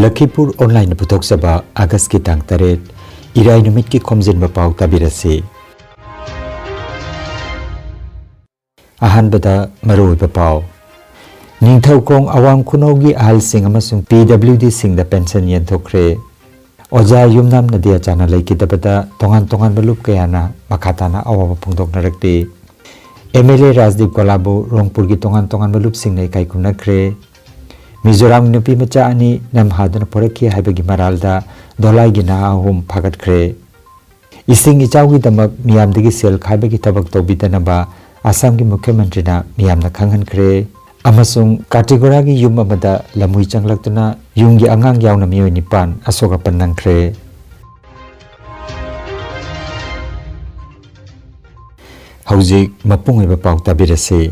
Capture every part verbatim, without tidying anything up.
ꯂꯈꯤꯄꯨꯔ ꯑꯣꯟꯂꯥꯏꯟꯅ ꯄꯨꯊꯣꯛꯆꯕ ꯑꯥꯒꯁꯀꯤ ꯇꯥꯡ ꯇꯔꯦꯠ, ꯏꯔꯥꯏ ꯅꯨꯃꯤꯠꯀꯤ ꯈꯣꯝꯖꯤꯟꯕ ꯄꯥꯎ ꯇꯥꯕꯤꯔꯁꯤ꯫ ꯑꯍꯥꯟꯕꯗ ꯃꯔꯨꯑꯣꯏꯕ ꯄꯥꯎ꯫ ꯅꯤꯡꯊꯧꯈꯣꯡ ꯑꯋꯥꯡ ꯈꯨꯅꯧꯒꯤ ꯑꯍꯜꯁꯤꯡ ꯑꯃꯁꯨꯡ ꯄꯤ ꯗꯕ꯭ꯂꯤꯎ ꯗꯤꯁꯤꯡꯗ ꯄꯦꯟꯁꯟ ꯌꯦꯟꯊꯣꯛꯈ꯭ꯔꯦ꯫ ꯑꯣꯖꯥ ꯌꯨꯝꯅꯥꯝ ꯅꯗꯤꯌꯥꯆꯥꯅ ꯂꯩꯈꯤꯗꯕꯗ ꯇꯣꯉꯥꯟ ꯇꯣꯉꯥꯟꯕ ꯂꯨꯞ ꯀꯌꯥꯅ ꯃꯈꯥ ꯇꯥꯅ ꯑꯋꯥꯕ ꯐꯣꯡꯗꯣꯛꯅꯔꯛꯂꯤ꯫ ꯑꯦꯝ ꯑꯦꯜ ꯑꯦ ꯔꯥꯖꯗꯤꯞ ꯒꯣꯂꯥꯕꯨ ꯔꯣꯡꯄꯨꯔꯒꯤ ꯇꯣꯉꯥꯟ ꯇꯣꯉꯥꯟꯕ ꯂꯨꯞꯁꯤꯡꯅ ꯏꯀꯥꯏ ꯈꯨꯝꯅꯈ꯭ꯔꯦ꯫ ꯃꯤꯖꯣꯔꯥꯝꯒꯤ ꯅꯨꯄꯤ ꯃꯆꯥ ꯑꯅꯤ ꯅꯝꯍꯥꯗꯨꯅ ꯄꯣꯔꯛꯈꯤ ꯍꯥꯏꯕꯒꯤ ꯃꯔꯥꯜꯗ ꯙꯣꯂꯥꯏꯒꯤ ꯅꯍꯥ ꯑꯍꯨꯝ ꯐꯥꯒꯠꯈ꯭ꯔꯦ꯫ ꯏꯁꯤꯡ ꯏꯆꯥꯎꯒꯤꯗꯃꯛ ꯃꯤꯌꯥꯝꯗꯒꯤ ꯁꯦꯜ ꯈꯥꯏꯕꯒꯤ ꯊꯕꯛ ꯇꯧꯕꯤꯗꯅꯕ ꯑꯁꯥꯝꯒꯤ ꯃꯨꯈ꯭ꯌ ꯃꯟꯇ꯭ꯔꯤꯅ ꯃꯤꯌꯥꯝꯗ ꯈꯪꯍꯟꯈ꯭ꯔꯦ꯫ ꯑꯃꯁꯨꯡ ꯀꯥꯇꯤꯒꯣꯔꯥꯒꯤ ꯌꯨꯝ ꯑꯃꯗ ꯂꯝꯍꯨꯏ ꯆꯪꯂꯛꯇꯨꯅ ꯌꯨꯝꯒꯤ ꯑꯉꯥꯡ ꯌꯥꯎꯅ ꯃꯤꯑꯣꯏ ꯅꯤꯄꯥꯟ ꯑꯁꯣꯛ ꯑꯄꯟ ꯅꯪꯈ꯭ꯔꯦ꯫ ꯍꯧꯖꯤꯛ ꯃꯄꯨꯡ ꯑꯣꯏꯕ ꯄꯥꯎ ꯇꯥꯕꯤꯔꯁꯤ꯫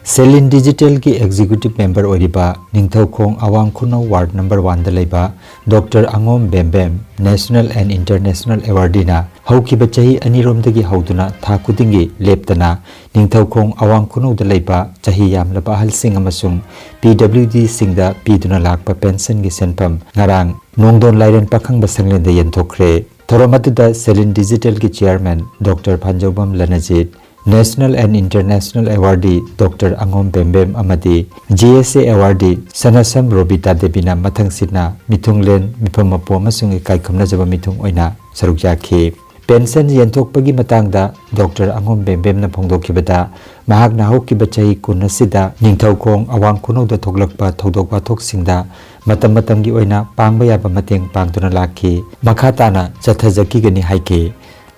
ꯁꯦꯂꯤꯟ ꯗꯤꯖꯤꯇꯦꯜꯒꯤ ꯑꯦꯛꯖꯤꯀ꯭ꯌꯨꯇꯤꯚ ꯃꯦꯝꯕꯔ ꯑꯣꯏꯔꯤꯕ ꯅꯤꯡꯊꯧꯈꯣꯡ ꯑꯋꯥꯡ ꯈꯨꯅꯧ ꯋꯥꯔꯗ ꯅꯝꯕꯔ ꯋꯥꯟꯗ ꯂꯩꯕ ꯗꯣꯛꯇꯔ ꯑꯉꯣꯝ ꯕꯦꯝꯕꯦꯝ, ꯅꯦꯁꯅꯦꯜ ꯑꯦꯟ ꯏꯟꯇꯔꯅꯦꯁꯅꯦꯜ ꯑꯦꯋꯥꯔꯗꯤꯅ ꯍꯧꯈꯤꯕ ꯆꯍꯤ ꯑꯅꯤꯔꯣꯝꯗꯒꯤ ꯍꯧꯗꯨꯅ ꯊꯥ ꯈꯨꯗꯤꯡꯒꯤ ꯂꯦꯞꯇꯅ ꯅꯤꯡꯊꯧꯈꯣꯡ ꯑꯋꯥꯡ ꯈꯨꯅꯧꯗ ꯂꯩꯕ ꯆꯍꯤ ꯌꯥꯝꯂꯕ ꯑꯍꯜꯁꯤꯡ ꯑꯃꯁꯨꯡ ꯄꯤ ꯗꯕ꯭ꯂꯤꯎ ꯗꯤꯁꯤꯡꯗ ꯄꯤꯗꯨꯅ ꯂꯥꯛꯄ ꯄꯦꯟꯁꯟꯒꯤ ꯁꯦꯟꯐꯝ ꯉꯔꯥꯡ ꯅꯣꯡꯗꯣꯟ ꯂꯥꯏꯔꯦꯟ ꯄꯥꯈꯪꯕ ꯁꯪꯂꯦꯟꯗ ꯌꯦꯟꯊꯣꯛꯈ꯭ꯔꯦ꯫ ꯊꯧꯔꯝ ꯑꯗꯨꯗ ꯁꯦꯂꯤꯟ ꯗꯤꯖꯤꯇꯦꯜꯒꯤ chairman doctor Phanjoubam Lanjit, national and international awardee doctor ꯑꯉꯣꯝ ꯕꯦꯝꯕꯦꯝ ꯑꯃꯗꯤ ꯖꯤ ꯑꯦꯁ ꯑꯦ ꯑꯦꯋꯥꯔꯗꯤ ꯁꯅꯥꯁꯝ ꯔꯣꯕꯤꯇꯥ ꯗꯦꯕꯤꯅ ꯃꯊꯪꯁꯤꯠꯅ ꯃꯤꯊꯨꯡꯂꯦꯟ, ꯃꯤꯐꯝ ꯃꯄꯨ ꯑꯃꯁꯨꯡ ꯏꯀꯥꯏ ꯈꯨꯝꯅꯖꯕ ꯃꯤꯊꯨꯡ ꯑꯣꯏꯅ ꯁꯔꯨꯛ ꯌꯥꯈꯤ꯫ ꯄꯦꯟꯁꯟ ꯌꯦꯟꯊꯣꯛꯄꯒꯤ ꯃꯇꯥꯡꯗ ꯗꯣꯛꯇꯔ ꯑꯉꯣꯝ ꯕꯦꯝꯕꯦꯝꯅ ꯐꯣꯡꯗꯣꯛꯈꯤꯕꯗ, ꯃꯍꯥꯛꯅ ꯍꯧꯈꯤꯕ ꯆꯍꯤ ꯀꯨꯟ ꯑꯁꯤꯗ ꯅꯤꯡꯊꯧꯈꯣꯡ ꯑꯋꯥꯡ ꯈꯨꯅꯧꯗ ꯊꯣꯛꯂꯛꯄ ꯊꯧꯗꯣꯛ ꯋꯥꯊꯣꯛꯁꯤꯡꯗ ꯃꯇꯝ ꯃꯇꯝꯒꯤ ꯑꯣꯏꯅ ꯄꯥꯡꯕ ꯌꯥꯕ ꯃꯇꯦꯡ ꯄꯥꯡꯗꯨꯅ ꯂꯥꯛꯈꯤ꯫ ꯃꯈꯥ ꯇꯥꯅ ꯆꯠꯊꯖꯈꯤꯒꯅꯤ ꯍꯥꯏꯈꯤ꯫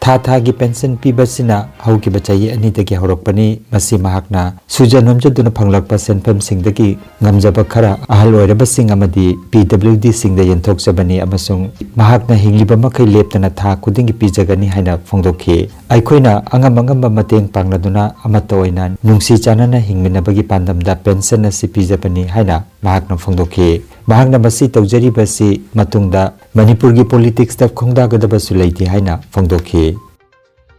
ꯊꯥ ꯊꯥꯒꯤ ꯄꯦꯟꯁꯟ ꯄꯤꯕꯁꯤꯅ ꯍꯧꯈꯤꯕ ꯆꯍꯤ ꯑꯅꯤꯗꯒꯤ ꯍꯧꯔꯛꯄꯅꯤ꯫ ꯃꯁꯤ ꯃꯍꯥꯛꯅ ꯁꯨꯖ ꯅꯣꯝꯖꯗꯨꯅ ꯐꯪꯂꯛꯄ ꯁꯦꯟꯐꯝꯁꯤꯡꯗꯒꯤ ꯉꯝꯖꯕ ꯈꯔ ꯑꯍꯜ ꯑꯣꯏꯔꯕꯁꯤꯡ ꯑꯃꯗꯤ ꯄꯤ ꯗꯕ꯭ꯂꯤꯎ ꯗꯤꯁꯤꯡꯗ ꯌꯦꯟꯊꯣꯛꯆꯕꯅꯤ ꯑꯃꯁꯨꯡ ꯃꯍꯥꯛꯅ ꯍꯤꯡꯂꯤꯕ ꯃꯈꯩ ꯂꯦꯞꯇꯅ ꯊꯥ ꯈꯨꯗꯤꯡꯒꯤ ꯄꯤꯖꯒꯅꯤ ꯍꯥꯏꯅ ꯐꯣꯡꯗꯣꯛꯈꯤ꯫ ꯑꯩꯈꯣꯏꯅ ꯑꯉꯝ ꯑꯉꯝꯕ ꯃꯇꯦꯡ ꯄꯥꯡꯂꯗꯨꯅ ꯑꯃꯠꯇ ꯑꯣꯏꯅ ꯅꯨꯡꯁꯤ ꯆꯥꯟꯅꯅ ꯍꯤꯡꯃꯤꯟꯅꯕꯒꯤ ꯄꯥꯟꯗꯝꯗ ꯄꯦꯟꯁꯟ ꯑꯁꯤ ꯄꯤꯖꯕꯅꯤ ꯍꯥꯏꯅ ꯃꯍꯥꯛꯅ ꯐꯣꯡꯗꯣꯛꯈꯤ꯫ ꯃꯍꯥꯛꯅ ꯃꯁꯤ ꯇꯧꯖꯔꯤꯕꯁꯤ ꯃꯇꯨꯡꯗ ꯃꯅꯤꯄꯨꯔꯒꯤ ꯄꯣꯂꯤꯇꯤꯛꯁꯇ ꯈꯣꯡꯗꯥꯒꯗꯕꯁꯨ ꯂꯩꯇꯦ ꯍꯥꯏꯅ ꯐꯣꯡꯗꯣꯛꯈꯤ꯫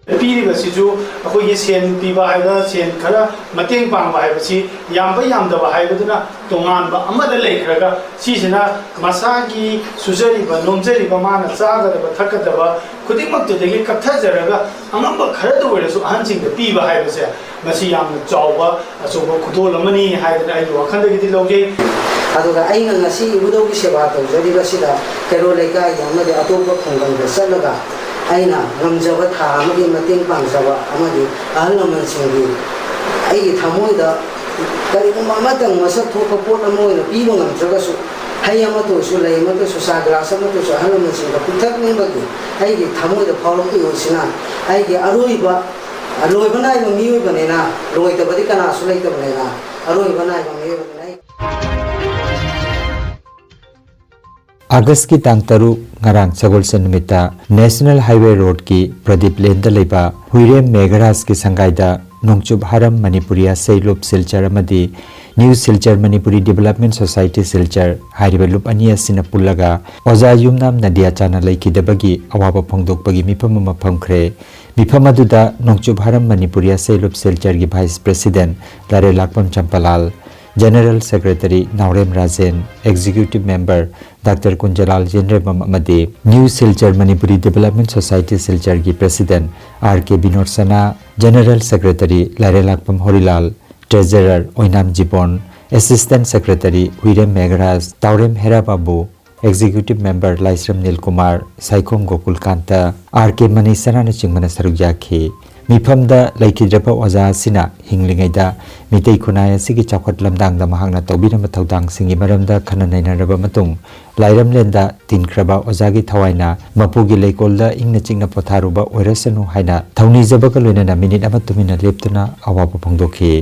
ꯄꯤꯔꯤꯕꯁꯤꯁꯨ ꯑꯩꯈꯣꯏꯒꯤ ꯁꯦꯟ ꯄꯤꯕ ꯍꯥꯏꯕ, ꯁꯦꯟ ꯈꯔ ꯃꯇꯦꯡ ꯄꯥꯡꯕ ꯍꯥꯏꯕꯁꯤ ꯌꯥꯝꯕ ꯌꯥꯝꯗꯕ ꯍꯥꯏꯕꯗꯨꯅ ꯇꯣꯉꯥꯟꯕ ꯑꯃꯗ ꯂꯩꯈ꯭ꯔꯒ, ꯁꯤꯁꯤꯅ ꯃꯁꯥꯒꯤ ꯁꯨꯖꯔꯤꯕ ꯅꯣꯝꯖꯔꯤꯕ, ꯃꯥꯅ ꯆꯥꯒꯗꯕ ꯊꯛꯀꯗꯕ ꯈꯨꯗꯤꯡꯃꯛꯇꯨꯗꯒꯤ ꯀꯛꯊꯖꯔꯒ ꯑꯉꯝꯕ ꯈꯔꯗ ꯑꯣꯏꯔꯁꯨ ꯑꯍꯟꯁꯤꯡꯗ ꯄꯤꯕ ꯍꯥꯏꯕꯁꯦ, ꯃꯁꯤ ꯌꯥꯝꯅ ꯆꯥꯎꯕ ꯑꯆꯧꯕ ꯈꯨꯗꯣꯜ ꯑꯃꯅꯤ ꯍꯥꯏꯗꯅ ꯑꯩꯒꯤ ꯋꯥꯈꯜꯗꯒꯤꯗꯤ ꯂꯧꯖꯩ꯫ ꯑꯗꯨꯒ ꯑꯩꯅ ꯉꯁꯤ ꯏꯕꯨꯙꯧꯒꯤ ꯁꯦꯕꯥ ꯇꯧꯖꯔꯤꯕꯁꯤꯗ ꯀꯩꯔꯣꯜ ꯂꯩꯀꯥꯏꯒꯤ ꯑꯃꯗꯤ ꯑꯇꯣꯞꯄ ꯈꯨꯡꯒꯪꯗ ꯆꯠꯂꯒ ꯑꯩꯅ ꯉꯝꯖꯕ ꯊꯥ ꯑꯃꯒꯤ ꯃꯇꯦꯡ ꯄꯥꯡꯖꯕ ꯑꯃꯗꯤ ꯑꯍꯜ ꯂꯃꯟꯁꯤꯡꯒꯤ ꯑꯩꯒꯤ ꯊꯃꯣꯏꯗ ꯀꯔꯤꯒꯨꯝꯕ ꯑꯃꯇꯪ ꯃꯁꯛ ꯊꯣꯛꯄ ꯄꯣꯠ ꯑꯃ ꯑꯣꯏꯅ ꯄꯤꯕ ꯉꯝꯗ꯭ꯔꯒꯁꯨ, ꯍꯩ ꯑꯃꯇ ꯑꯣꯏꯔꯁꯨ, ꯂꯩ ꯑꯃꯇ ꯑꯣꯏꯔꯁꯨ, ꯆꯥ ꯒ꯭ꯂꯥꯁ ꯑꯃꯇ ꯑꯣꯏꯔꯁꯨ ꯑꯍꯜ ꯂꯃꯟꯁꯤꯡꯗ ꯄꯤꯊꯛꯅꯤꯡꯕꯒꯤ ꯑꯩꯒꯤ ꯊꯃꯣꯏꯗ ꯐꯥꯎꯔꯛꯂꯤꯕꯁꯤꯅ ꯑꯩꯒꯤ ꯑꯔꯣꯏꯕ, ꯂꯣꯏꯕ ꯅꯥꯏꯕ ꯃꯤꯑꯣꯏꯕꯅꯤꯅ, ꯂꯣꯏꯗꯕꯗꯤ ꯀꯅꯥꯁꯨ ꯂꯩꯇꯕꯅꯤꯅ, ꯑꯔꯣꯏꯕ ꯅꯥꯏꯕ ꯃꯤꯑꯣꯏꯕꯅꯤꯅ ꯑꯩ ꯑꯥꯒꯁꯀꯤ ꯇꯥꯡ ꯇꯔꯨꯛ, ꯉꯔꯥꯡ ꯁꯒꯣꯜꯁꯦꯟ ꯅꯨꯃꯤꯠꯇ National Highway Roadꯀꯤ ꯄ꯭ꯔꯗꯤꯞ ꯂꯦꯟꯗ ꯂꯩꯕ ꯍꯨꯏꯔꯦꯝ ꯃꯦꯘꯔꯥꯖꯀꯤ ꯁꯪꯒꯥꯏꯗ ꯅꯣꯡꯆꯨꯞ ꯍꯥꯔꯝ ꯃꯅꯤꯄꯨꯔꯤ ꯑꯁꯩ ꯂꯨꯞ ꯁꯤꯜꯆꯔ ꯑꯃꯗꯤ New Silchar Manipuri Development Society Silchar ꯍꯥꯏꯔꯤꯕ ꯂꯨꯞ ꯑꯅꯤ ꯑꯁꯤꯅ ꯄꯨꯜꯂꯒ ꯑꯣꯖꯥ ꯌꯨꯝꯅꯥꯝ ꯅꯗꯤꯌꯥꯆꯥꯅ ꯂꯩꯈꯤꯗꯕꯒꯤ ꯑꯋꯥꯕ ꯐꯣꯡꯗꯣꯛꯄꯒꯤ ꯃꯤꯐꯝ ꯑꯃ ꯐꯝꯈ꯭ꯔꯦ꯫ ꯃꯤꯐꯝ ꯑꯗꯨꯗ ꯅꯣꯡꯆꯨꯞ ꯍꯥꯔꯝ ꯃꯅꯤꯄꯨꯔꯤ ꯑꯁꯩ ꯂꯨꯞ ꯁꯤꯜꯆꯔꯒꯤ Vice President Lairellakpam Champalal, General Secretary Naorem Rajen, Executive Member doctor Kunjalal Yenrembam ꯑꯃꯗꯤ New Silchar Manipuri Development Society ꯁꯤꯜꯆꯔꯒꯤ President R K Binod Sana, General Secretary ꯂꯥꯏꯔꯦꯜꯂꯥꯛꯄꯝ ꯍꯣꯔꯤꯂꯥꯜ, Treasurer ꯑꯣꯏꯅꯥꯝ ꯖꯤꯕꯣꯟ, Assistant Secretary ꯍꯨꯏꯔꯦꯝ ꯃꯦꯘꯔꯥꯖ, ꯇꯥꯎꯔꯦꯝ ꯍꯦꯔꯥ ꯕꯥꯕꯨ, Executive Member ꯂꯥꯏꯁ꯭ꯔꯝ ꯅꯤꯜꯀꯨꯃꯥꯔ, ꯁꯥꯏꯈꯣꯝ ꯒꯣꯀꯨꯜꯀꯥꯟꯇ, ꯑꯥꯔ ꯀꯦ ꯃꯅꯤꯁꯅꯥꯅꯆꯤꯡꯕꯅ ꯁꯔꯨꯛ ꯌꯥꯈꯤ꯫ ꯃꯤꯐꯝꯗ ꯂꯩꯈꯤꯗ꯭ꯔꯕ ꯑꯣꯖꯥ ꯑꯁꯤꯅ ꯍꯤꯡꯂꯤꯉꯩꯗ ꯃꯤꯇꯩ ꯈꯨꯟꯅꯥꯏ ꯑꯁꯤꯒꯤ ꯆꯥꯎꯈꯠ ꯂꯝꯗꯥꯡꯗ ꯃꯍꯥꯛꯅ ꯇꯧꯕꯤꯔꯝꯕ ꯊꯧꯗꯥꯡꯁꯤꯡꯒꯤ ꯃꯔꯝꯗ ꯈꯟꯅ ꯅꯩꯅꯔꯕ ꯃꯇꯨꯡ, ꯂꯥꯏꯔꯝꯂꯦꯟꯗ ꯇꯤꯟꯈ꯭ꯔꯕ ꯑꯣꯖꯥꯒꯤ ꯊꯋꯥꯏꯅ ꯃꯄꯨꯒꯤ ꯂꯩꯀꯣꯜꯗ ꯏꯪꯅ ꯆꯤꯛꯅ ꯄꯣꯊꯥꯔꯨꯕ ꯑꯣꯏꯔꯁꯅꯨ ꯍꯥꯏꯅ ꯊꯧꯅꯤꯖꯕꯒ ꯂꯣꯏꯅꯅ ꯃꯤꯅꯤꯠ ꯑꯃ ꯇꯨꯃꯤꯟꯅ ꯂꯦꯞꯇꯨꯅ ꯑꯋꯥꯕ ꯐꯣꯡꯗꯣꯛꯈꯤ꯫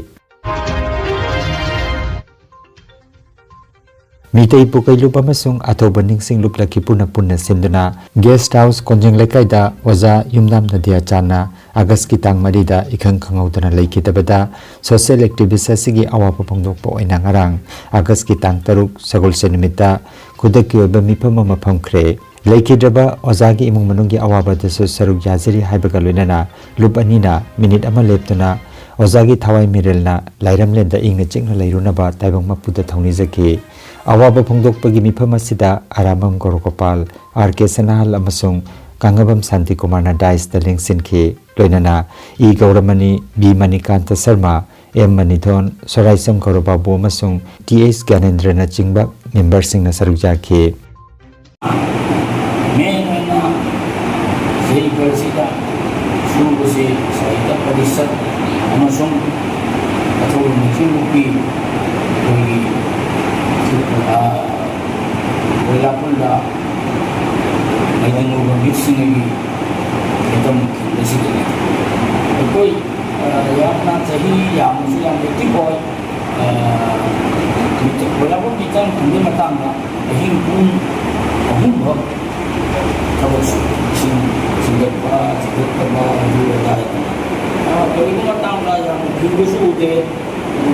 ꯃꯤꯇꯩ ꯄꯨꯀꯩꯂꯨꯞ ꯑꯃꯁꯨꯡ ꯑꯊꯧꯕ ꯅꯤꯡꯁꯤꯡꯂꯨꯞ ꯂꯛꯈꯤꯄꯨꯔꯅ ꯄꯨꯟꯅ ꯁꯤꯟꯗꯨꯅ Guest House ꯀꯣꯟꯖꯦꯡ ꯂꯩꯀꯥꯏꯗ ꯑꯣꯖꯥ ꯌꯨꯝꯅꯥꯝ ꯅꯗꯤꯌꯥꯆꯥꯟꯅ ꯑꯥꯒꯁꯀꯤ ꯇꯥꯡ ꯃꯔꯤꯗ ꯏꯈꯪ ꯈꯪꯍꯧꯗꯅ ꯂꯩꯈꯤꯗꯕꯗ social activist ꯑꯁꯤꯒꯤ ꯑꯋꯥꯕ ꯐꯣꯡꯗꯣꯛꯄ ꯑꯣꯏꯅ ꯉꯔꯥꯡ ꯑꯥꯒꯁꯀꯤ ꯇꯥꯡ ꯇꯔꯨꯛ ꯁꯒꯣꯜꯁꯦꯟ ꯅꯨꯃꯤꯠꯇ ꯈꯨꯗꯛꯀꯤ ꯑꯣꯏꯕ ꯃꯤꯐꯝ ꯑꯃ ꯐꯝꯈ꯭ꯔꯦ꯫ ꯂꯩꯈꯤꯗ꯭ꯔꯕ ꯑꯣꯖꯥꯒꯤ ꯏꯃꯨꯡ ꯃꯅꯨꯡꯒꯤ ꯑꯋꯥꯕꯗꯁꯨ ꯁꯔꯨꯛ ꯌꯥꯖꯔꯤ ꯍꯥꯏꯕꯒ ꯂꯣꯏꯅꯅ ꯂꯨꯞ ꯑꯅꯤꯅ ꯃꯤꯅꯤꯠ ꯑꯃ ꯂꯦꯞꯇꯨꯅ ꯑꯣꯖꯥꯒꯤ ꯊꯋꯥꯏ ꯃꯤꯔꯦꯜꯅ ꯂꯥꯏꯔꯝꯂꯦꯟꯗ ꯏꯪꯅ ꯆꯤꯛꯅ ꯂꯩꯔꯨꯅꯕ ꯇꯥꯏꯕꯪ ꯃꯄꯨꯗ ꯊꯧꯅꯤꯖꯈꯤ꯫ ꯑꯋꯥꯕ ꯐꯣꯡꯗꯣꯛꯄꯒꯤ ꯃꯤꯐꯝ ꯑꯁꯤꯗ ꯑꯔꯥꯃꯝ ꯒꯣꯔꯣꯒꯣꯄꯥꯜ, ꯑꯥꯔ ꯀꯦ ꯁꯅꯥꯍꯜ ꯑꯃꯁꯨꯡ ꯀꯪꯉꯕꯝ ꯁꯥꯟꯇꯤꯀꯨꯃꯥꯔꯅ ꯗꯥꯏꯁꯇ ꯂꯦꯡꯁꯤꯟꯈꯤ꯫ ꯂꯣꯏꯅꯅ E ꯒꯧꯔꯃꯅꯤ, B Manikanta Sharma, M ꯃꯅꯤꯊꯣꯟ, ꯁꯣꯔꯥꯏꯁꯝ ꯒꯧꯔꯕꯥꯕꯨ ꯑꯃꯁꯨꯡ ꯇꯤ ꯑꯦꯁ ꯒ꯭ꯌꯥꯅꯦꯟꯗ꯭ꯔꯅꯆꯤꯡꯕ ꯃꯦꯝꯕꯔꯁꯤꯡꯅ ꯁꯔꯨꯛ ꯌꯥꯈꯤ꯫ ꯃꯦꯟ ꯑꯣꯏꯅ ꯆꯍꯤ ꯈꯔꯁꯤꯗ ꯁꯨꯕꯁꯤ ꯁꯥꯍꯤꯇ꯭ꯌ ꯄꯔꯤꯁꯠ ꯑꯃꯁꯨꯡ ꯑꯊꯧꯕ ꯅꯤꯡꯊꯤꯡ ꯄꯣꯛꯄꯤ ꯑꯩꯈꯣꯏꯒꯤ, ꯑ, ꯋꯦꯂꯥꯄꯨꯔꯗ ꯂꯩꯇꯦꯡꯂꯨꯕ ꯃꯤꯠꯁꯤꯡꯒꯤ ꯃꯤꯐꯝ ꯑꯁꯤꯗꯅꯤ꯫ ꯑꯩꯈꯣꯏ, ꯑ, ꯌꯥꯝꯅ ꯆꯍꯤ ꯌꯥꯝꯅꯁꯨ ꯌꯥꯝ ꯑꯦꯛꯇꯤꯚ ꯑꯣꯏ꯫ ꯑ, ꯃꯤꯇꯤꯡ, ꯋꯦꯂꯥꯄꯨꯔ ꯃꯤꯇꯤꯡ ꯈꯨꯟꯒꯤ ꯃꯇꯥꯡꯗ ꯑꯍꯤꯡ ꯄꯨꯡ ꯑꯍꯨꯝ ꯐꯥꯎ ꯊꯕꯛ ꯁꯨ-, ꯏꯁꯤꯡ ꯆꯤꯡꯈꯠꯄ, ꯆꯤꯡꯈꯠꯇꯕ, ꯑꯗꯨ ꯑꯗꯥ ꯍꯥꯏꯗꯅ꯫ ꯑ, ꯀꯔꯤꯒꯨꯝꯕ ꯃꯇꯥꯡꯗ ꯌꯥꯝꯅ ꯐꯤꯕꯁꯨ ꯎꯗꯦ꯫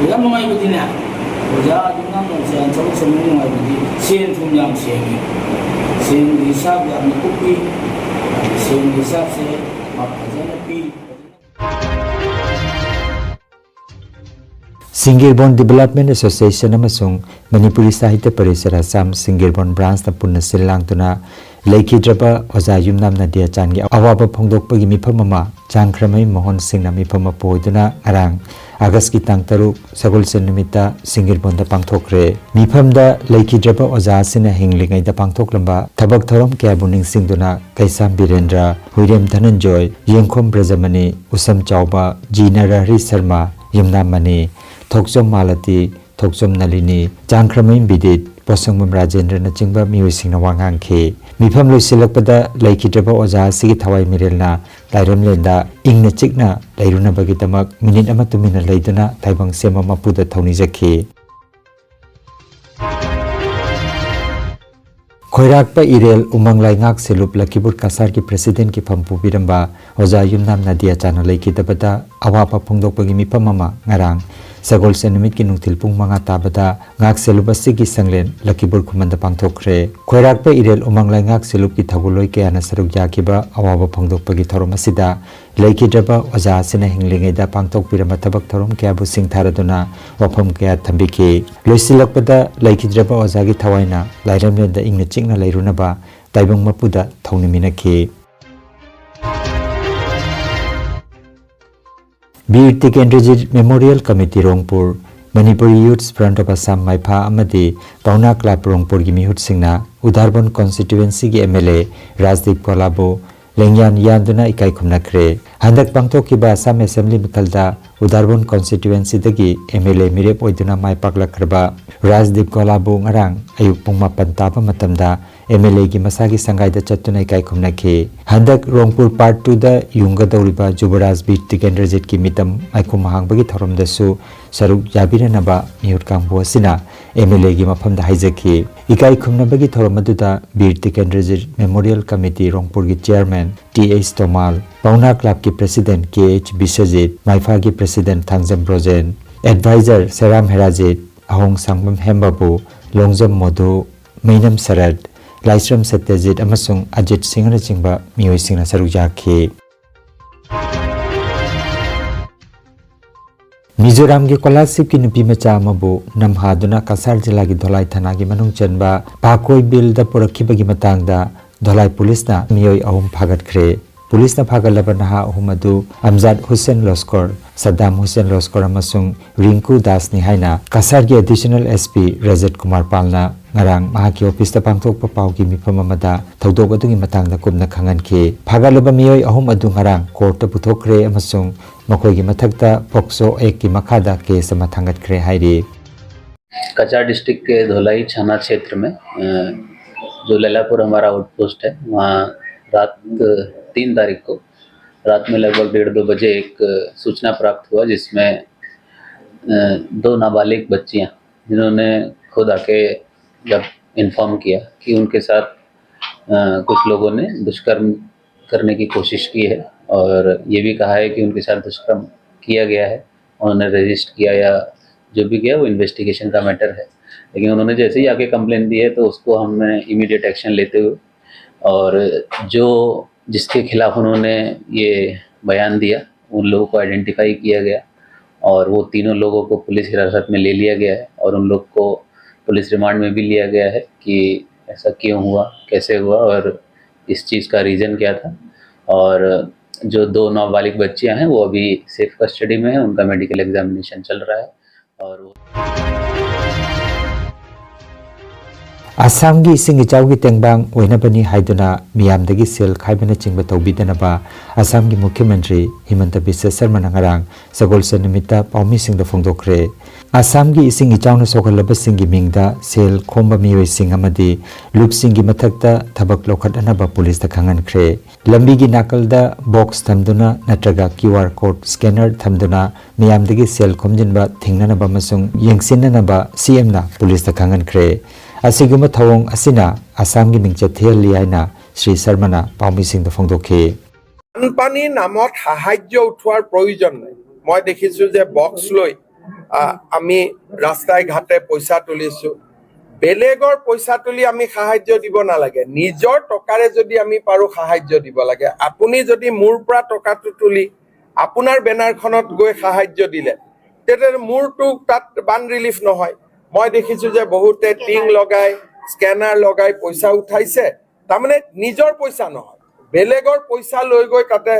ꯌꯥꯝ ꯅꯨꯡꯉꯥꯏꯕꯗꯤꯅꯦ, ꯑꯣꯖꯥ ꯌꯨꯝꯅꯥꯝ ꯅꯣꯡꯁꯥꯏꯅ ꯊꯕꯛ ꯁꯨꯕ ꯅꯨꯡꯉꯥꯏꯕꯗꯤ ꯁꯦꯟ ꯊꯨꯝ ꯌꯥꯝ ꯁꯦꯡꯉꯤ꯫ ꯁꯦꯟꯒꯤ ꯍꯤꯁꯥꯕ ꯌꯥꯝꯅ ꯀꯨꯞꯄꯤ꯫ ꯁꯦꯟꯒꯤ ꯍꯤꯁꯥꯕꯁꯦ ꯃꯥ ꯐꯖꯅ ꯄꯤ꯫ ꯁꯤꯡꯒꯤꯔꯕꯣꯟ ꯗꯤꯕꯦꯂꯞꯃꯦꯟ ꯑꯦꯁꯣꯁꯤꯌꯦꯁꯟ ꯑꯃꯁꯨꯡ ꯃꯅꯤꯄꯨꯔꯤ ꯁꯥꯍꯤꯇ꯭ꯌ ꯄꯔꯤꯁꯠ ꯑꯁꯥꯝ ꯁꯤꯡꯒꯤꯔꯕꯣꯟ ꯕ꯭ꯔꯥꯟꯁꯅ ꯄꯨꯟꯅ ꯁꯤꯜ ꯂꯥꯡꯗꯨꯅ ꯂꯩꯈꯤꯗ꯭ꯔꯕ ꯑꯣꯖꯥ ꯌꯨꯝꯅꯥꯝ ꯅꯗꯤꯌꯥꯆꯥꯟꯒꯤ ꯑꯋꯥꯕ ꯐꯣꯡꯗꯣꯛꯄꯒꯤ ꯃꯤꯐꯝ ꯑꯃ ꯆꯥꯡꯈ꯭ꯔꯃꯌꯨꯝ ꯃꯣꯍꯟ ꯁꯤꯡꯅ ꯃꯤꯐꯝ ꯑꯃ ꯄꯨ ꯑꯣꯏꯗꯨꯅ ꯉꯔꯥꯡ ꯑꯥꯒꯁꯀꯤ ꯇꯥꯡ ꯇꯔꯨꯛ ꯁꯒꯣꯜꯁꯦꯟ ꯅꯨꯃꯤꯠꯇ ꯁꯤꯡꯒꯤꯔꯕꯣꯟꯗ ꯄꯥꯡꯊꯣꯛꯈ꯭ꯔꯦ꯫ ꯃꯤꯐꯝꯗ ꯂꯩꯈꯤꯗ꯭ꯔꯕ ꯑꯣꯖꯥ ꯑꯁꯤꯅ ꯍꯤꯡꯂꯤꯉꯩꯗ ꯄꯥꯡꯊꯣꯛꯂꯝꯕ ꯊꯕꯛ ꯊꯧꯔꯝ ꯀꯌꯥꯕꯨ ꯅꯤꯡꯁꯤꯡꯗꯨꯅ ꯀꯩꯁꯥꯝ ꯕꯤꯔꯦꯟꯗ꯭ꯔ, ꯍꯨꯏꯔꯦꯝ ꯙꯅꯟꯖꯣꯏ, ꯌꯦꯡꯈꯣꯝ ꯕ꯭ꯔꯖꯃꯅꯤ, ꯎꯁꯝ ꯆꯥꯎꯕ, ꯖꯤ ꯅꯔꯍꯔꯤ ꯁꯔꯃ, ꯌꯨꯝꯅꯥꯝ ꯃꯅꯤ, ꯊꯣꯛꯆꯣꯝ ꯃꯥꯂꯇꯤ, ꯊꯣꯛꯆꯣꯝ ꯅꯂꯤꯅꯤ, ꯆꯥꯡꯈ꯭ꯔꯃꯌꯨꯝ ꯕꯤꯗꯤꯠ, ꯄꯣꯠꯁꯪꯕꯝ ꯔꯥꯖꯦꯟꯗ꯭ꯔꯅꯆꯤꯡꯕ ꯃꯤꯑꯣꯏꯁꯤꯡꯅ ꯋꯥ ꯉꯥꯡꯈꯤ꯫ ꯃꯤꯐꯝ ꯂꯣꯏꯁꯤꯜꯂꯛꯄꯗ ꯂꯩꯈꯤꯗ꯭ꯔꯕ ꯑꯣꯖꯥ ꯑꯁꯤꯒꯤ ꯊꯋꯥꯏ ꯃꯤꯔꯦꯜꯅ ꯂꯥꯏꯔꯝꯂꯦꯟꯗ ꯏꯪꯅ ꯆꯤꯛꯅ ꯂꯩꯔꯨꯅꯕꯒꯤꯗꯃꯛ ꯃꯤꯅꯤꯠ ꯑꯃ ꯇꯨꯃꯤꯟꯅ ꯂꯩꯗꯨꯅ ꯇꯥꯏꯕꯪ ꯁꯦꯝꯕ ꯃꯄꯨꯗ ꯊꯧꯅꯤꯖꯈꯤ꯫ ꯈꯣꯏꯔꯥꯛꯄ ꯏꯔꯦꯜ ꯎꯃꯪ ꯂꯩꯉꯥꯛ ꯁꯦꯂꯨꯞ ꯂꯈꯤꯄꯨꯔ ꯀꯁꯥꯔꯒꯤ ꯄ꯭ꯔꯦꯁꯤꯗꯦꯟꯠꯀꯤ ꯐꯝ ꯄꯨꯕꯤꯔꯝꯕ ꯑꯣꯖꯥ ꯌꯨꯝꯅꯥꯝ ꯅꯗꯤꯌꯥꯆꯥꯟꯅ ꯂꯩꯈꯤꯗꯕꯗ ꯑꯋꯥꯕ ꯐꯣꯡꯗꯣꯛꯄꯒꯤ ꯃꯤꯐꯝ ꯑꯃ ꯉꯔꯥꯡ ꯁꯒꯣꯜꯁꯦꯟ ꯅꯨꯃꯤꯠꯀꯤ ꯅꯨꯡꯊꯤꯜ ꯄꯨꯡ ꯃꯉꯥ ꯇꯥꯕꯗ ꯉꯥꯛꯁꯦꯜꯂꯨꯞ ꯑꯁꯤꯒꯤ ꯁꯪꯂꯦꯟ ꯂꯈꯤꯄꯨꯔ ꯈꯨꯃꯟꯗ ꯄꯥꯡꯊꯣꯛꯈ꯭ꯔꯦ꯫ ꯈꯣꯏꯔꯥꯛꯄ ꯏꯔꯦꯜ ꯎꯃꯪ ꯂꯩꯉꯥꯛ ꯁꯦꯜꯂꯨꯞꯀꯤ ꯊꯧꯒꯜꯂꯣꯏ ꯀꯌꯥꯅ ꯁꯔꯨꯛ ꯌꯥꯈꯤꯕ ꯑꯋꯥꯕ ꯐꯣꯡꯗꯣꯛꯄꯒꯤ ꯊꯧꯔꯝ ꯑꯁꯤꯗ ꯂꯩꯈꯤꯗ꯭ꯔꯕ ꯑꯣꯖꯥ ꯑꯁꯤꯅ ꯍꯤꯡꯂꯤꯉꯩꯗ ꯄꯥꯡꯊꯣꯛꯄꯤꯔꯝꯕ ꯊꯕꯛ ꯊꯧꯔꯝ ꯀꯌꯥꯕꯨ ꯁꯤꯡꯊꯥꯔꯗꯨꯅ ꯋꯥꯐꯝ ꯀꯌꯥ ꯊꯝꯕꯤꯈꯤ꯫ ꯂꯣꯏꯁꯤꯜꯂꯛꯄꯗ ꯂꯩꯈꯤꯗ꯭ꯔꯕ ꯑꯣꯖꯥꯒꯤ ꯊꯋꯥꯏꯅ ꯂꯥꯏꯔꯦꯝꯂꯦꯟꯗ ꯏꯪꯅ ꯆꯤꯛꯅ ꯂꯩꯔꯨꯅꯕ ꯇꯥꯏꯕꯪ ꯃꯄꯨꯗ ꯊꯧꯅꯤꯃꯤꯟꯅꯈꯤ꯫ Bir Tikendrajit memorial committee Rongpur, Manipuri youths front of Assam ꯃꯥꯏꯐꯥ ꯑꯃꯗꯤ ꯄꯥꯎꯅꯥ ꯀ꯭ꯂꯕ ꯔꯣꯡꯄꯨꯔꯒꯤ ꯃꯤꯍꯨꯠꯁꯤꯡꯅ ꯎꯗꯥꯔꯕꯟ ꯀꯣꯟꯁꯇꯤꯇ꯭ꯋꯨꯑꯦꯟꯁꯤꯒꯤ ꯑꯦꯝ ꯑꯦꯜ ꯑꯦ ꯔꯥꯖꯗꯤꯞ ꯀꯣꯂꯥꯕꯨ ꯂꯦꯡꯌꯥꯟ ꯌꯥꯟꯗꯨꯅ ꯏꯀꯥꯏ ꯈꯨꯝꯅꯈ꯭ꯔꯦ꯫ ꯍꯟꯗꯛ ꯄꯥꯡꯊꯣꯛꯈꯤꯕ ꯑꯁꯥꯝ ꯑꯦꯁꯦꯝꯕ꯭ꯂꯤ ꯃꯤꯈꯜꯗ ꯎꯗꯥꯔꯕꯟ ꯀꯣꯟꯁꯇꯤꯇ꯭ꯋꯨꯑꯦꯟꯁꯤꯗꯒꯤ ꯑꯦꯝ ꯑꯦꯜ ꯑꯦ ꯃꯤꯔꯦꯞ ꯑꯣꯏꯗꯨꯅ ꯃꯥꯏ ꯄꯥꯛꯂꯛꯈ꯭ꯔꯕ ꯔꯥꯖꯗꯤꯞ ꯀꯣꯂꯥꯕꯨ ꯉꯔꯥꯡ ꯑꯌꯨꯛ ꯄꯨꯡ ꯃꯥꯄꯟ ꯇꯥꯕ ꯃꯇꯝꯗ ꯑꯦꯝ ꯑꯦꯜ ꯑꯦꯒꯤ ꯃꯁꯥꯒꯤ ꯁꯪꯒꯥꯏꯗ ꯆꯠꯇꯨꯅ ꯏꯀꯥꯏ ꯈꯨꯝꯅꯈꯤ꯫ ꯍꯟꯗꯛ ꯔꯣꯡꯄꯨꯔ ꯄꯥꯔꯠ ꯇꯨꯗ ꯌꯨꯡꯒꯗꯧꯔꯤꯕ ꯖꯨꯕꯔꯥꯖ ꯕꯤꯔ ꯇꯤꯀꯦꯟꯗ꯭ꯔꯖꯤꯠꯀꯤ ꯃꯤꯇꯝ ꯃꯥꯏꯈꯨꯝ ꯍꯥꯡꯕꯒꯤ ꯊꯧꯔꯝꯗꯁꯨ ꯁꯔꯨꯛ ꯌꯥꯕꯤꯔꯅꯕ ꯃꯤꯍꯨꯠ ꯀꯥꯡꯕꯨ ꯑꯁꯤꯅ ꯑꯦꯝ ꯑꯦꯜ ꯑꯦꯒꯤ ꯃꯐꯝꯗ ꯍꯥꯏꯖꯈꯤ꯫ ꯏꯀꯥꯏ ꯈꯨꯝꯅꯕꯒꯤ ꯊꯧꯔꯝ ꯑꯗꯨꯗ ꯕꯤꯔ ꯇꯤꯀꯦꯟꯗ꯭ꯔꯖꯤꯠ ꯃꯦꯃꯣꯔꯤꯌꯦꯜ ꯀꯃꯤꯇꯤ ꯔꯣꯡꯄꯨꯔꯒꯤ chairman T H Tomal, Pauna ꯀ꯭ꯂꯕꯀꯤ ꯄ꯭ꯔꯦꯁꯤꯗꯦꯟ ꯀꯦ ꯑꯩꯆ ꯕꯤꯁ꯭ꯋꯖꯤꯠ, ꯃꯥꯏꯐꯥꯒꯤ president Thangjam Brojen, adviser Seram Herajit, Ahongsangbam ꯍꯦꯝꯕꯥꯕꯨ, Longjam ꯃꯣꯙꯨ, ꯃꯩꯅꯝ ꯁꯔꯠ, ꯂꯥꯏꯁ꯭ꯔꯝ ꯁꯇ꯭ꯌꯖꯤꯠ ꯑꯃꯁꯨꯡ ꯑꯖꯤꯠ ꯁꯤꯡꯍꯅꯆꯤꯡꯕ ꯃꯤꯑꯣꯏꯁꯤꯡꯅ ꯁꯔꯨꯛ ꯌꯥꯈꯤ꯫ ꯃꯤꯖꯣꯔꯥꯝꯒꯤ ꯀꯣꯂꯥꯁꯤꯕꯀꯤ ꯅꯨꯄꯤ ꯃꯆꯥ ꯑꯃꯕꯨ ꯅꯝꯍꯥꯗꯨꯅ ꯀꯁꯥꯔ ꯖꯤꯂꯥꯒꯤ ꯙꯣꯂꯥꯏ ꯊꯥꯅꯥꯒꯤ ꯃꯅꯨꯡ ꯆꯟꯕ ꯄꯥꯀꯣꯏ ꯕꯤꯜꯗ ꯄꯨꯔꯛꯈꯤꯕꯒꯤ ꯃꯇꯥꯡꯗ ꯙꯣꯂꯥꯏ ꯄꯨꯂꯤꯁꯅ ꯃꯤꯑꯣꯏ ꯑꯍꯨꯝ ꯐꯥꯒꯠꯈ꯭ꯔꯦ꯫ ꯄꯨꯂꯤꯁꯅ ꯐꯥꯒꯠꯂꯕ ꯅꯍꯥ ꯑꯍꯨꯝ ꯑꯗꯨ ꯑꯝꯖꯥꯗ ꯍꯨꯁꯦꯟ ꯂꯣꯁꯀꯣꯔ, ꯁꯗꯥꯝ ꯍꯨꯁꯦꯟ ꯂꯣꯁꯀꯣꯔ ꯑꯃꯁꯨꯡ ꯔꯤꯡꯀꯨ ꯗꯥꯁꯅꯤ ꯍꯥꯏꯅ ꯀꯁꯥꯔꯒꯤ ꯑꯦꯗꯤꯁꯅꯦꯜ ꯑꯦꯁ ꯄꯤ ꯔꯖꯠ ꯀꯨꯃꯥꯔ ꯄꯥꯜꯅ ꯉꯔꯥꯡ ꯃꯍꯥꯛꯀꯤ ꯑꯣꯐꯤꯁꯇ ꯄꯥꯡꯊꯣꯛꯄ ꯄꯥꯎꯒꯤ ꯃꯤꯐꯝ ꯑꯃꯗ ꯊꯧꯗꯣꯛ ꯑꯗꯨꯒꯤ ꯃꯇꯥꯡꯗ ꯀꯨꯞꯅ ꯈꯪꯍꯟꯈꯤ꯫ ꯐꯥꯒꯠꯂꯕ ꯃꯤꯑꯣꯏ ꯑꯍꯨꯝ ꯑꯗꯨ ꯉꯔꯥꯡ ꯀꯣꯔꯠꯇ ꯄꯨꯊꯣꯛꯈ꯭ꯔꯦ ꯑꯃꯁꯨꯡ ꯃꯈꯣꯏꯒꯤ ꯃꯊꯛꯇ ꯄꯣꯛꯁꯣ ꯑꯦꯛꯀꯤ ꯃꯈꯥꯗ ꯀꯦꯁ ꯑꯃ ꯊꯥꯡꯒꯠꯈ꯭ꯔꯦ ꯍꯥꯏꯔꯤ꯫ कचार डिस्ट्रिक्ट के धोलाई छाना क्षेत्र में अ, जो लैलापुर हमारा आउटपोस्ट है, वहाँ रात तीन तारीख को रात में लगभग डेढ़ दो बजे एक सूचना प्राप्त हुआ, जिसमें अ, दो नाबालिग बच्चियाँ, जिन्होंने खुद आके जब इन्फॉर्म किया कि उनके साथ अ, कुछ लोगों ने दुष्कर्म करने की कोशिश की है और ये भी कहा है कि उनके साथ दुष्कर्म किया गया है। उन्होंने रजिस्ट किया या जो भी किया, वो इन्वेस्टिगेशन का मैटर है। लेकिन उन्होंने जैसे ही आके कंप्लेन दी है, तो उसको हमने इमीडिएट एक्शन लेते हुए, और जो जिसके खिलाफ उन्होंने ये बयान दिया, उन लोगों को आइडेंटिफाई किया गया और वो तीनों लोगों को पुलिस हिरासत में ले लिया गया है और उन लोग को पुलिस रिमांड में भी लिया गया है कि ऐसा क्यों हुआ, कैसे हुआ और इस चीज़ का रीज़न क्या था। और जो दो नाबालिग बच्चियां हैं, वो अभी सेफ कस्टडी में हैं, उनका मेडिकल एग्जामिनेशन चल रहा है। और वो ꯑꯁꯥꯝꯒꯤ ꯏꯁꯤꯡ ꯏꯆꯥꯎꯒꯤ ꯇꯦꯡꯕꯥꯡ ꯑꯣꯏꯅꯕꯅꯤ ꯍꯥꯏꯗꯨꯅ ꯃꯤꯌꯥꯝꯗꯒꯤ ꯁꯦꯜ ꯈꯥꯏꯕꯅꯆꯤꯡꯕ ꯇꯧꯕꯤꯗꯅꯕ ꯑꯁꯥꯝꯒꯤ ꯃꯨꯈ꯭ꯌ ꯃꯟꯇ꯭ꯔꯤ ꯍꯤꯃꯟꯇ ꯕꯤꯁ꯭ꯋ ꯁꯔꯃꯅ ꯉꯔꯥꯡ ꯁꯒꯣꯜꯁꯦꯟ ꯅꯨꯃꯤꯠꯇ ꯄꯥꯎꯃꯤꯁꯤꯡꯗ ꯐꯣꯡꯗꯣꯛꯈ꯭ꯔꯦ꯫ ꯑꯁꯥꯝꯒꯤ ꯏꯁꯤꯡ ꯏꯆꯥꯎꯅ ꯁꯣꯛꯍꯜꯂꯕꯁꯤꯡꯒꯤ ꯃꯤꯡꯗ ꯁꯦꯜ ꯈꯣꯝꯕ ꯃꯤꯑꯣꯏꯁꯤꯡ ꯑꯃꯗꯤ ꯂꯨꯞꯁꯤꯡꯒꯤ ꯃꯊꯛꯇ ꯊꯕꯛ ꯂꯧꯈꯠꯅꯅꯕ ꯄꯨꯂꯤꯁꯇ ꯈꯪꯍꯟꯈ꯭ꯔꯦ꯫ ꯂꯝꯕꯤꯒꯤ ꯅꯥꯀꯜꯗ ꯕꯣꯛꯁ ꯊꯝꯗꯨꯅ ꯅꯠꯇ꯭ꯔꯒ QR code scanner ꯊꯝꯗꯨꯅ ꯃꯤꯌꯥꯝꯗꯒꯤ ꯁꯦꯜ ꯈꯣꯝꯖꯤꯟꯕ ꯊꯤꯡꯅꯅꯕ ꯑꯃꯁꯨꯡ ꯌꯦꯡꯁꯤꯟꯅꯅꯕ ꯁꯤꯑꯦꯝꯅ ꯄꯨꯂꯤꯁꯇ ꯈꯪꯍꯟꯈ꯭ꯔꯦ꯫ ꯑꯁꯤꯒꯨꯝꯕ ꯊꯧꯑꯣꯡ ꯑꯁꯤꯅ ꯑꯁꯥꯝꯒꯤ ꯃꯤꯡꯆꯠ ꯊꯤꯍꯜꯂꯤ ꯍꯥꯏꯅ ꯁ꯭ꯔꯤ ꯁꯔꯃꯅ ꯄꯥꯎꯃꯤꯁꯤꯡꯗ ꯐꯣꯡꯗꯣꯛꯈꯤ꯫ বানপানীৰ নামত সাহায্য উঠোৱাৰ প্ৰয়োজন নাই। মই দেখিছো যে বক্স লৈ আহ, আমি ৰাস্তাই ঘাটে পইচা তুলিছো। বেলেগৰ পইচা তুলি আমি সাহায্য দিব নালাগে, নিজৰ টকাৰে যদি আমি পাৰো সাহায্য দিব লাগে। আপুনি যদি মোৰ পৰা টকাটো তুলি আপোনাৰ বেনাৰখনত গৈ সাহায্য দিলে, তেতিয়া মোৰতো তাত বান ৰিলিফ নহয়। মই দেখিছো যে বহুতে টিং লগাই, স্কেনাৰ লগাই পইচা উঠাইছে, তাৰমানে নিজৰ পইচা নহয়, বেলেগৰ পইচা লৈ গৈ তাতে,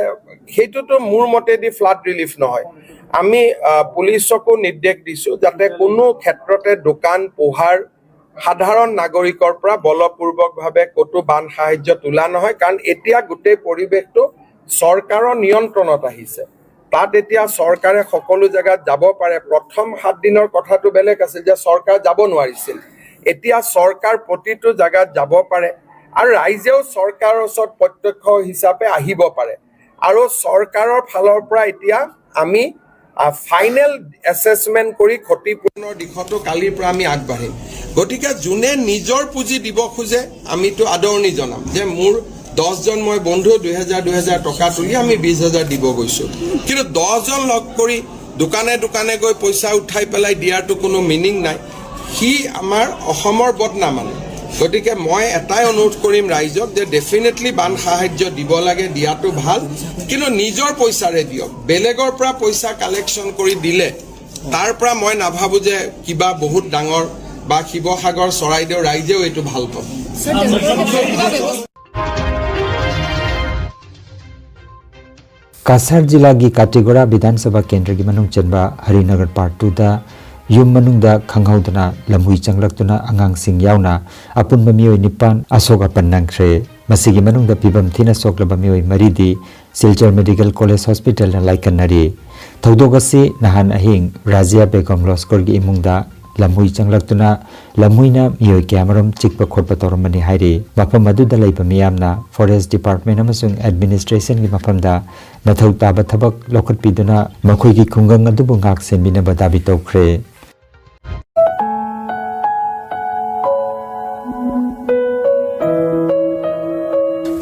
সেইটোতো মোৰ মতেদি ফ্লাড ৰিলিফ নহয়। আমি আহ, পুলিচকো নিৰ্দেশ দিছো যাতে কোনো ক্ষেত্ৰতে দোকান পোহাৰ, সাধাৰণ নাগৰিকৰ পৰা বলপূৰ্বকভাৱে ক'তো বান সাহায্য তোলা নহয়, কাৰণ এতিয়া গোটেই পৰিৱেশটো চৰকাৰৰ নিয়ন্ত্ৰণত আহিছে। তাত এতিয়া চৰকাৰে সকলো জেগাত যাব পাৰে। প্ৰথম সাত দিনৰ কথাটো বেলেগ আছিল যে চৰকাৰ যাব নোৱাৰিছিল, এতিয়া চৰকাৰ প্ৰতিটো জেগাত যাব পাৰে আৰু ৰাইজেও চৰকাৰৰ ওচৰত প্ৰত্যক্ষ হিচাপে আহিব পাৰে। আৰু চৰকাৰৰ ফালৰ পৰা এতিয়া আমি ফাইনেল এছেচমেণ্ট কৰি ক্ষতিপূৰণৰ দিশতো কালিৰ পৰা আমি আগবাঢ়িম। গতিকে যোনে নিজৰ পুঁজি দিব খোজে, আমিতো আদৰণি জনাম যে মোৰ দহজন মই বন্ধু দুহেজাৰ দুহেজাৰ টকা তুলি আমি বিশ হাজাৰ দিব গৈছো, কিন্তু দহজন লগ কৰি দোকানে দোকানে গৈ পইচা উঠাই পেলাই দিয়াৰতো কোনো মিনিং নাই। সি আমাৰ অসমৰ বদনাম আনে। গতিকে মই এটাই অনুৰোধ কৰিম ৰাইজক যে ডেফিনেটলি বান সাহায্য দিব লাগে, দিয়াটো ভাল, কিন্তু নিজৰ পইচাৰে দিয়ক। বেলেগৰ পৰা পইচা কালেকশ্যন কৰি দিলে তাৰ পৰা মই নাভাবোঁ যে কিবা বহুত ডাঙৰ বা শিৱসাগৰ, চৰাইদেউ ৰাইজেও এইটো ভাল পাব। ꯀꯁꯥꯔ ꯖꯤꯂꯥꯒꯤ ꯀꯥꯇꯤꯒꯣꯔꯥ ꯕꯤꯙꯥꯟ ꯁꯚꯥ ꯀꯦꯟꯗ꯭ꯔꯒꯤ ꯃꯅꯨꯡ ꯆꯟꯕ ꯍꯔꯤꯅꯒꯔ ꯄꯥꯔꯠ ꯇꯨꯗ ꯌꯨꯝ ꯃꯅꯨꯡꯗ ꯈꯪꯍꯧꯗꯅ ꯂꯝꯍꯨꯏ ꯆꯪꯂꯛꯇꯨꯅ ꯑꯉꯥꯡꯁꯤꯡ ꯌꯥꯎꯅ ꯑꯄꯨꯟꯕ ꯃꯤꯑꯣꯏ ꯅꯤꯄꯥꯟ ꯑꯁꯣꯛ ꯑꯄꯟ ꯅꯪꯈ꯭ꯔꯦ꯫ ꯃꯁꯤꯒꯤ ꯃꯅꯨꯡꯗ ꯐꯤꯕꯝ ꯊꯤꯅ ꯁꯣꯛꯂꯕ ꯃꯤꯑꯣꯏ ꯃꯔꯤꯗꯤ ꯁꯤꯜꯆꯔ ꯃꯦꯗꯤꯀꯦꯜ ꯀꯣꯂꯦꯖ ꯍꯣꯁꯄꯤꯇꯥꯜꯗ ꯂꯥꯏꯀꯠꯅꯔꯤ꯫ ꯊꯧꯗꯣꯛ ꯑꯁꯤ ꯅꯍꯥꯟ ꯑꯍꯤꯡ ꯔꯥꯖꯤꯌꯥ ꯕꯦꯒꯝ ꯂꯣꯁꯀꯣꯔꯒꯤ ꯏꯃꯨꯡꯗ ꯂꯝꯍꯨꯏ ꯆꯪꯂꯛꯇꯨꯅ ꯂꯝꯍꯨꯏꯅ ꯃꯤꯑꯣꯏ ꯀꯌꯥꯃꯔꯨꯝ ꯆꯤꯛꯄ ꯈꯣꯠꯄ ꯇꯧꯔꯝꯕꯅꯤ ꯍꯥꯏꯔꯤ꯫ ꯃꯐꯝ ꯑꯗꯨꯗ ꯂꯩꯕ ꯃꯤꯌꯥꯝꯅ ꯐꯣꯔꯦꯁ ꯗꯤꯄꯥꯔꯠꯃꯦꯟ ꯑꯃꯁꯨꯡ ꯑꯦꯗꯃꯤꯅꯤꯁꯇ꯭ꯔꯦꯁꯟꯒꯤ ꯃꯐꯝꯗ ꯃꯊꯧ ꯇꯥꯕ ꯊꯕꯛ ꯂꯧꯈꯠꯄꯤꯗꯨꯅ ꯃꯈꯣꯏꯒꯤ ꯈꯨꯡꯒꯪ ꯑꯗꯨꯕꯨ ꯉꯥꯛ ꯁꯦꯟꯕꯤꯅꯕ ꯗꯥꯕꯤ ꯇꯧꯈ꯭ꯔꯦ꯫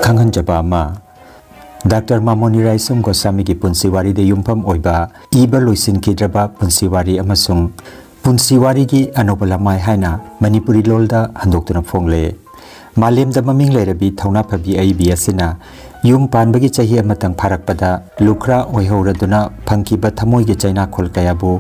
ꯈꯪꯍꯟꯖꯕ ꯑꯃ, ꯗꯥꯛꯇꯔ ꯃꯥꯃꯣꯅꯤ ꯔꯥꯏꯁꯣꯝ ꯒꯣꯁꯥꯃꯤꯒꯤ ꯄꯨꯟꯁꯤ ꯋꯥꯔꯤꯗ ꯌꯨꯝꯐꯝ ꯑꯣꯏꯕ ꯏꯕ ꯂꯣꯏꯁꯤꯟꯈꯤꯗ꯭ꯔꯕ ꯄꯨꯟꯁꯤ ꯋꯥꯔꯤ ꯑꯃꯁꯨꯡ ꯄꯨꯟꯁꯤ ꯋꯥꯔꯤꯒꯤ ꯑꯅꯧꯕ ꯂꯃꯥꯏ ꯍꯥꯏꯅ ꯃꯅꯤꯄꯨꯔꯤ ꯂꯣꯜꯗ ꯍꯟꯗꯣꯛꯇꯨꯅ ꯐꯣꯡꯂꯦ꯫ ꯃꯥꯂꯦꯝꯗ ꯃꯃꯤꯡ ꯂꯩꯔꯕꯤ ꯊꯧꯅꯥ ꯐꯕꯤ ꯑꯏꯕꯤ ꯑꯁꯤꯅ ꯌꯨꯝ ꯄꯥꯟꯕꯒꯤ ꯆꯍꯤ ꯑꯃꯇꯪ ꯐꯥꯔꯛꯄꯗ ꯂꯨꯈ꯭ꯔꯥ ꯑꯣꯏꯍꯧꯔꯗꯨꯅ ꯐꯪꯈꯤꯕ ꯊꯃꯣꯏꯒꯤ ꯆꯩꯅꯥꯈꯣꯜ ꯀꯌꯥꯕꯨ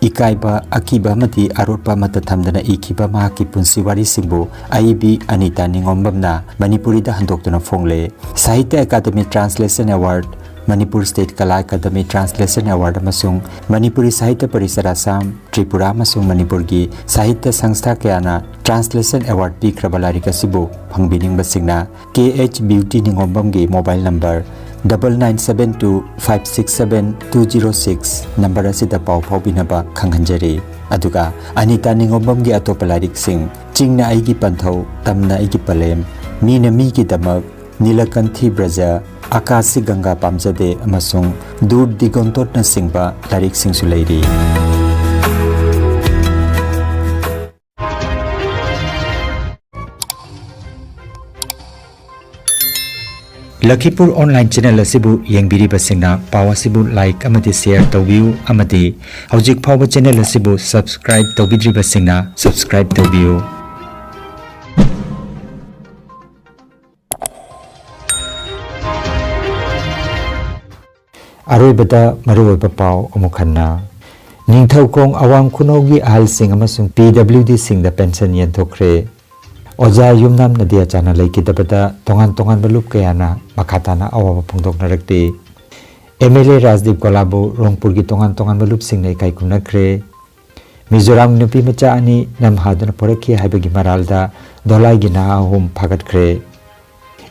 ꯏꯀꯥꯏꯕ, ꯑꯀꯤꯕ ꯑꯃꯗꯤ ꯑꯔꯣꯠꯄ ꯑꯃꯠꯇ ꯊꯝꯗꯅ ꯏꯈꯤꯕ ꯃꯍꯥꯛꯀꯤ ꯄꯨꯟꯁꯤ ꯋꯥꯔꯤꯁꯤꯡꯕꯨ ꯑꯏꯕꯤ ꯑꯅꯤꯇꯥ ꯅꯤꯉꯣꯝꯕꯝꯅ ꯃꯅꯤꯄꯨꯔꯤꯗ ꯍꯟꯗꯣꯛꯇꯨꯅ ꯐꯣꯡꯂꯦ꯫ Sahitya academy translation award, Manipur state Kala academy translation award ꯑꯃꯁꯨꯡ ꯃꯅꯤꯄꯨꯔꯤ ꯁꯥꯍꯤꯇ꯭ꯌ ꯄꯔꯤꯁꯗ ꯑꯁꯥꯝ, ꯇ꯭ꯔꯤꯄꯨꯔꯥ ꯑꯃꯁꯨꯡ ꯃꯅꯤꯄꯨꯔꯒꯤ ꯁꯥꯍꯤꯇ꯭ꯌ ꯁꯪꯁꯊꯥ ꯀꯌꯥꯅ ꯇ꯭ꯔꯥꯟꯁꯂꯦꯁꯟ ꯑꯦꯋꯥꯔꯗ ꯄꯤꯈ꯭ꯔꯕ ꯂꯥꯏꯔꯤꯛ ꯑꯁꯤꯕꯨ ꯐꯪꯕꯤꯅꯤꯡꯕꯁꯤꯡꯅ ꯀꯦ ꯑꯩꯆ ꯕ꯭ꯌꯨꯇꯤ ꯅꯤꯉꯣꯝꯕꯝꯒꯤ mobile number double nine seven two five six seven two zero six number ꯑꯁꯤꯗ ꯄꯥꯎ ꯐꯥꯎꯕꯤꯅꯕ ꯈꯪꯍꯟꯖꯔꯤ꯫ ꯑꯗꯨꯒ ꯑꯅꯤꯇꯥ ꯅꯤꯉꯣꯝꯕꯝꯒꯤ ꯑꯇꯣꯞꯄ ꯂꯥꯏꯔꯤꯛꯁꯤꯡ, ꯆꯤꯡꯅ ꯑꯩꯒꯤ ꯄꯟꯊꯧ, ꯇꯝꯅ ꯑꯩꯒꯤ ꯄꯂꯦꯝ, ꯃꯤꯅ ꯃꯤꯒꯤꯗꯃꯛ, ꯅꯤꯂꯀꯟꯊꯤ ꯕ꯭ꯔꯖ, ꯑꯀꯥꯁꯤ ꯒꯪꯒꯥ ꯄꯥꯝꯖꯗꯦ ꯑꯃꯁꯨꯡ ꯗꯨꯔ ꯗꯤꯒꯣꯟꯇꯣꯠꯅꯆꯤꯡꯕ ꯂꯥꯏꯔꯤꯛꯁꯤꯡꯁꯨ ꯂꯩꯔꯤ꯫ ꯂꯈꯤꯄꯨꯔ ꯑꯣꯟꯂꯥꯏꯟ ꯆꯦꯅꯦꯜ ꯑꯁꯤꯕꯨ ꯌꯦꯡꯕꯤꯔꯤꯕꯁꯤꯡꯅ ꯄꯥꯎ ꯑꯁꯤꯕꯨ ꯂꯥꯏꯛ ꯑꯃꯗꯤ ꯁꯦꯌꯔ ꯇꯧꯕꯤꯌꯨ ꯑꯃꯗꯤ ꯍꯧꯖꯤꯛ ꯐꯥꯎꯕ ꯆꯦꯅꯦꯜ ꯑꯁꯤꯕꯨ ꯁꯕꯁꯀ꯭ꯔꯥꯏꯕ ꯇꯧꯕꯤꯗ꯭ꯔꯤꯕꯁꯤꯡꯅ ꯁꯕꯁꯀ꯭ꯔꯥꯏꯕ ꯇꯧꯕꯤꯌꯨ꯫ ꯑꯔꯣꯏꯕꯗ ꯃꯔꯨꯑꯣꯏꯕ ꯄꯥꯎ ꯑꯃꯨꯛ ꯍꯟꯅ꯫ ꯅꯤꯡꯊꯧꯈꯣꯡ ꯑꯋꯥꯡ ꯈꯨꯅꯧꯒꯤ ꯑꯍꯜꯁꯤꯡ ꯑꯃꯁꯨꯡ ꯄꯤ ꯗꯕ꯭ꯂꯤꯎ ꯗꯤꯁꯤꯡꯗ ꯄꯦꯟꯁꯟ ꯌꯦꯟꯊꯣꯛꯈ꯭ꯔꯦ꯫ ꯑꯣꯖꯥ ꯌꯨꯝꯅꯥꯝ ꯅꯗꯤꯌꯥꯆꯥꯅ ꯂꯩꯈꯤꯗꯕꯗ ꯇꯣꯉꯥꯟ ꯇꯣꯉꯥꯟꯕ ꯂꯨꯞ ꯀꯌꯥꯅ ꯃꯈꯥ ꯇꯥꯅ ꯑꯋꯥꯕ ꯐꯣꯡꯗꯣꯛꯅꯔꯛꯂꯤ꯫ ꯑꯦꯝ ꯑꯦꯜ ꯑꯦ ꯔꯥꯖꯗꯤꯞ ꯒꯣꯂꯥꯕꯨ ꯔꯣꯡꯄꯨꯔꯒꯤ ꯇꯣꯉꯥꯟ ꯇꯣꯉꯥꯟꯕ ꯂꯨꯞꯁꯤꯡꯅ ꯏꯀꯥꯏ ꯈꯨꯝꯅꯈ꯭ꯔꯦ꯫ ꯃꯤꯖꯣꯔꯥꯝꯒꯤ ꯅꯨꯄꯤ ꯃꯆꯥ ꯑꯅꯤ ꯅꯝꯍꯥꯗꯨꯅ ꯄꯣꯔꯛꯈꯤ ꯍꯥꯏꯕꯒꯤ ꯃꯔꯥꯜꯗ ꯙꯣꯂꯥꯏꯒꯤ ꯅꯍꯥ ꯑꯍꯨꯝ ꯐꯥꯒꯠꯈ꯭ꯔꯦ꯫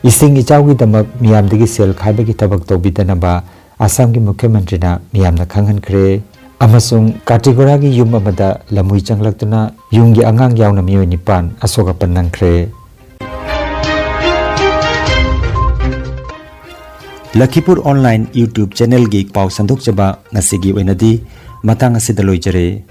ꯏꯁꯤꯡ ꯏꯆꯥꯎꯒꯤꯗꯃꯛ ꯃꯤꯌꯥꯝꯗꯒꯤ ꯁꯦꯜ ꯈꯥꯏꯕꯒꯤ ꯊꯕꯛ ꯇꯧꯕꯤꯗꯅꯕ ꯑꯁꯥꯝꯒꯤ ꯃꯨꯈ꯭ꯌ ꯃꯟꯇ꯭ꯔꯤꯅ ꯃꯤꯌꯥꯝꯅ ꯈꯪꯍꯟꯈ꯭ꯔꯦ꯫ ꯑꯃꯁꯨꯡ ꯀꯥꯇꯤꯒꯣꯔꯥꯒꯤ ꯌꯨꯝ ꯑꯃꯗ ꯂꯝꯍꯨꯏ ꯆꯪꯂꯛꯇꯨꯅ ꯌꯨꯝꯒꯤ ꯑꯉꯥꯡ ꯌꯥꯎꯅ ꯃꯤꯑꯣꯏ ꯅꯤꯄꯥꯟ ꯑꯁꯣꯛ ꯑꯄꯟ ꯅꯪꯈ꯭ꯔꯦ꯫ ꯂꯈꯤꯄꯨꯔ ꯑꯣꯟꯂꯥꯏꯟ YouTube ꯆꯦꯅꯦꯜꯒꯤ ꯄꯥꯎ ꯁꯟꯗꯣꯛꯆꯕ ꯉꯁꯤꯒꯤ ꯑꯣꯏꯅꯗꯤ ꯃꯇꯥꯡ ꯑꯁꯤꯗ ꯂꯣꯏꯖꯔꯦ꯫